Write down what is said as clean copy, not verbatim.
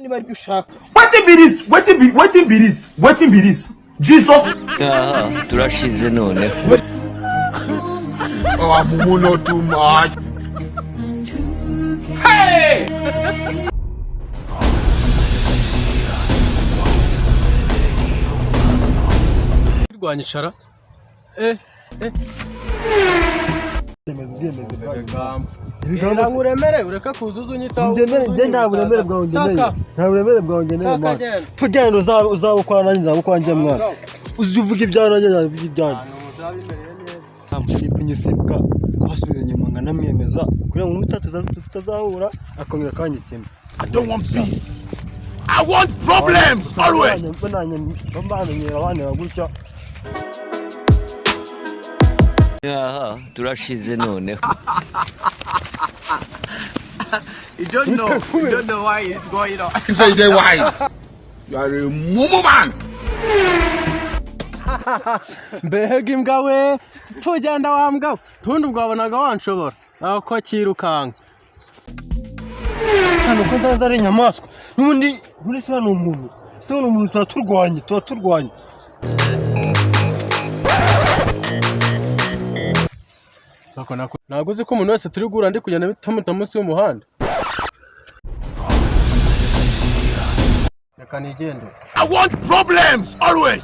Niba aribyo ushaka. Wetin be this? Wetin be this? Wetin be this? Jesus. Aha, turashize noneho. Oh, mumu not too much. Rwanyicara eh eh. Ibigambo. Genda nkuremere, ureke kuzuza unyitaho. Ndemere njye, nta buremere bwawe ngeneye. Taka. Nta buremere bwawe ngeneye. Taka, Mwana. genda. Tugenda, uzabukora nanjye nzabukora njye, mwana. Uzi uvuga ibyawe, nanjye nzavuga ibyanjye. Ntamushipe nyisimbuka basubiza inyuma nkanamwemeza kugira ngo n'ubutaha tutazahura akongera akanyitema. I don't want peace. I want problems always. Bamenyera abana gutya. Aha, turashize noneho. You don't know. You don't know why it's going on. You say they wise. You are a mumu man. Mbega imbwa we! Tugenda wa mbwa we! Tundi ubwo wabonaga wanshobora aho ko cyirukanka. Hano ko ntazi ari inyamaswa n'ubundi muri se ni umuntu, se ni umuntu, tuba turwanye, tuba turwanye. Ntabwo uzi ko umuntu wese turi guhura ndi kugenda bitamuta munsi y'umuhanda? Reka nigendere. I want problems always.